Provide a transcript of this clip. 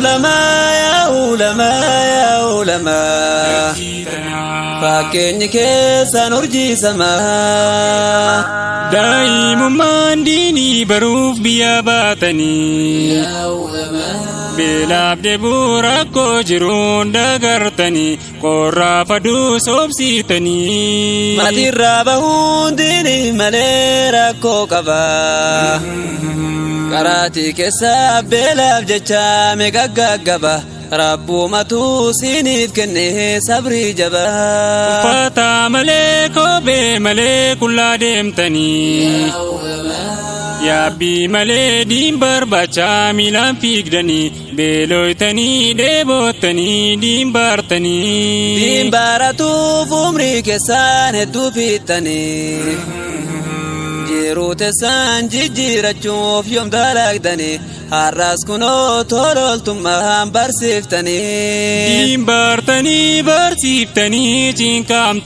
Ulamaa, yaa ulamaa, yaa ulamaa, fakkeenyi keessan urjiisamaa. Daa'imummaan diinii baruuf biyya baatanii, beelaaf dheebuu rakkoo jiruun dagartanii, qorraaf aduu soobsiitanii. Maatirraa bahuun diinii malee rakkoo qaba. Karaatii keessa beelaaf jecha meeqa gaggaba. Rabbumatu siiniif kenne sabrii jabaa. Uffata malee, kophee malee qullaa deemtanii. Yaabbii malee diin barbaachaa miilaan fiigdanii, beelooytanii, dheebottanii diin baartanii. Diin baratuuf umrii keessaan hedduu fiixanii. Jiruu teessaan jijjiirachuuf yoom dalagdanii? Har'as kunoo tololtummaan barsiiftanii. Diin baartanii barsiiftanii cinqaamtanii.